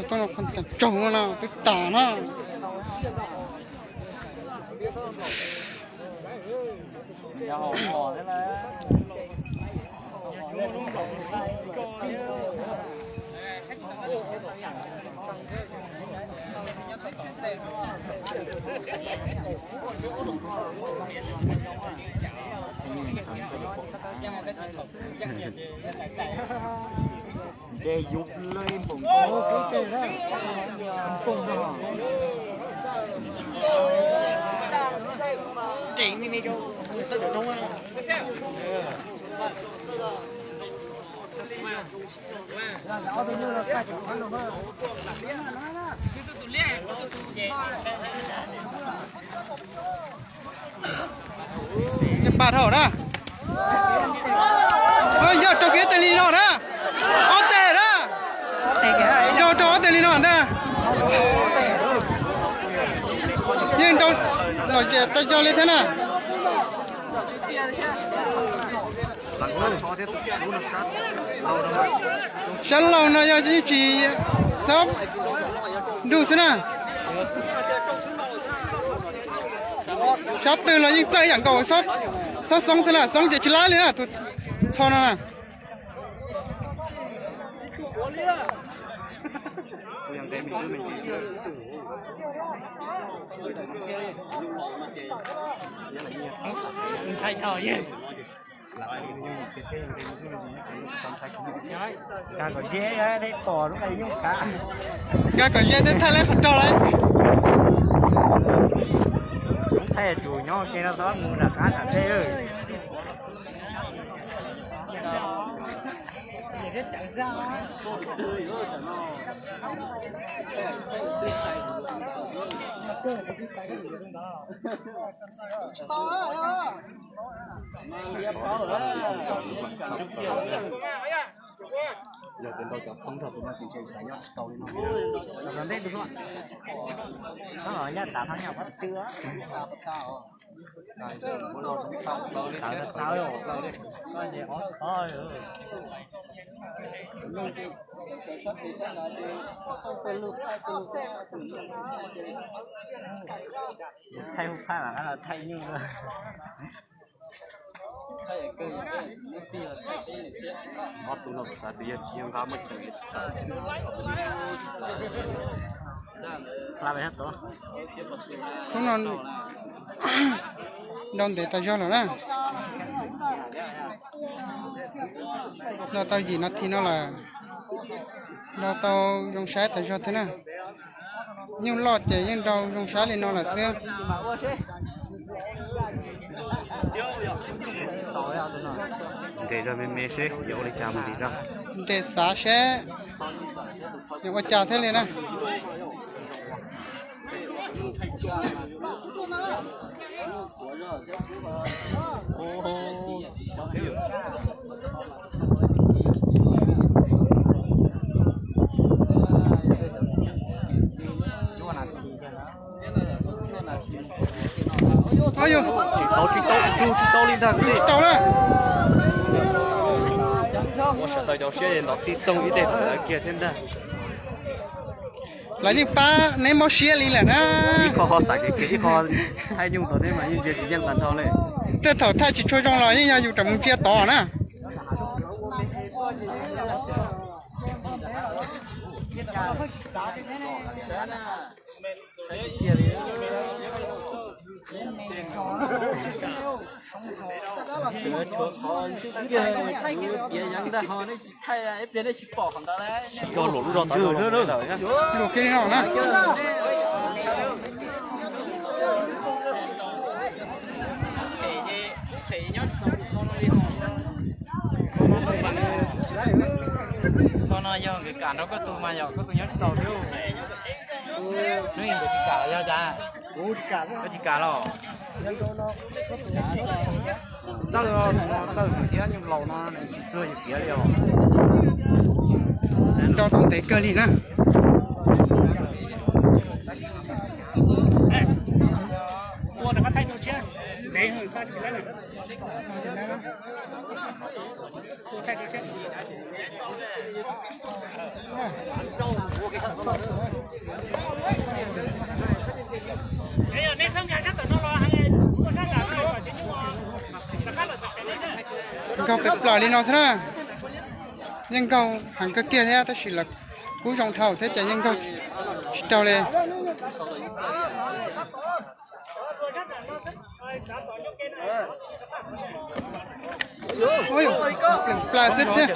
Tsaug no twb tas na. Nce yus lej npaum nkaus. Tseem me me rau sawv daws rau. Pam dhau na. Yog rau kiag tes li no na. Ob tes na. Rau rau ob tes li no ntag. Yeej rau los ces tau cog li thiab na. Sab laug no yog yeej tsis xob nrug xwb na. Sab twg los yeej txawj ib yam nkaus, xob xoob xwb na, xoob ces tsis lab li na tus txho no na. Nkag kom ze, pom lub nyuj kav. Nkag kom ze thiab thaij lawv qhov rog lawm. Thaij tsum nyob ke no txhob mus nram qab nram dej. Yog tias nrau cov xoob rau tus no ces ntshe xav nyob tsis tau li no. Los ntej tus no, nyaj tav thab nyaj pob tw. Thaij hub phab mas qab los thaij nyuj. Ob tug no kuv xav tias yog tsis yog nqa muaj ceem tsis tawm. Khub no nrau ntev tas zog lawm na. Nrau tau yim nas this no lawm. Nrau tau zoo saib tas zog thiab na. Nyuj loj ces yeej nrau zoo saib li no lawm xwb. Nres zog me me seb yuav ua li cas mus nres zog. Nres xav seb yuav ua cas thiaj li na. Tsis tau, tsis tau, tsis tau li ntag kwv tij. Tsis tau na. Ua sawv daws cov siab es nto tij toog ib teg tawm lawv kiag thiab ntag. Lawv yeej pab neb mob siab li lawm na. Ib qho ho xav kev kiag ib qho thaij nyuj tod thiab mas yeej ntsia tsis yeej tag nrho li. Tej thaum thaij tsis tshua zoo los yeej yog yus ram mus ntsia tod na. Luam kiag li no na. Qhov no yog nkawd kam nrog koj tus mas yog koj tus nyob tsis tau thiab. Hnub ib nkawd tsis kam los yog cas? Koj tsis kam los? Txawj, txawj thiab nyuj laus no nws tsis txuag yus siav li os. Nrau tau ntev kawg li na. Nkaug pes plaws li no xwb na. Yeej nkaug heev kawg kiag thiab tab sis lawv kub zoo dhau thiab ces yeej nkaug tsis raug li. Pleev plaws xwb thiab.